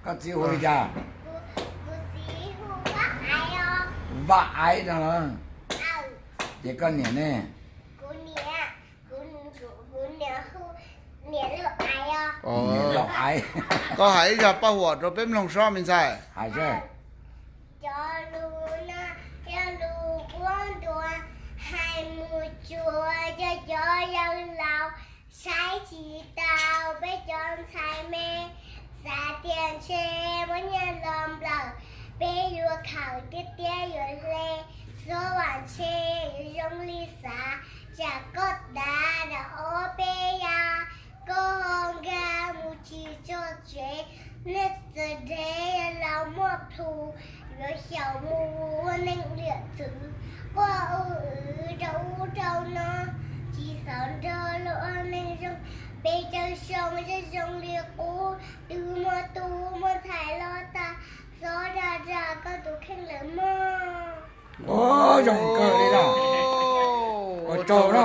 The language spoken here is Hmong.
Koj txiv hu li cas? Vaj Aiv no. Ces koj niam ne? Niam Lauj Aiv. Koj hais ib zaj paj huam rau peb mloog sob me ntxhais. Hais seb. Cov lus no yog lus qhuab ntuas hais mus tsuas rau cov yawg laus saib tsis taus peb cov ntxhais me, xav tias ntshe muab nyiaj los nplawm, peb yuav khawm tiag tiag yuav hle, txhob vam ntshe yuav zoo li xav, tsam koj dav rau ob peb yav, koj ho nkag mus tsis txog tsev, nej txawm dev yawg laus muaj plhus, yuav xyaum mus ua neeg liam txwv, quaj ua wv rau ub rau no, tsis xav nrog luag ua neeg zoo, peb caug xyoo zoo zoo li qub, twb muaj tub muaj ntxhais los tag, txhob dag dag koj tus kheej lawm mog. Ua zoo kawg li na. Ua tsaug na.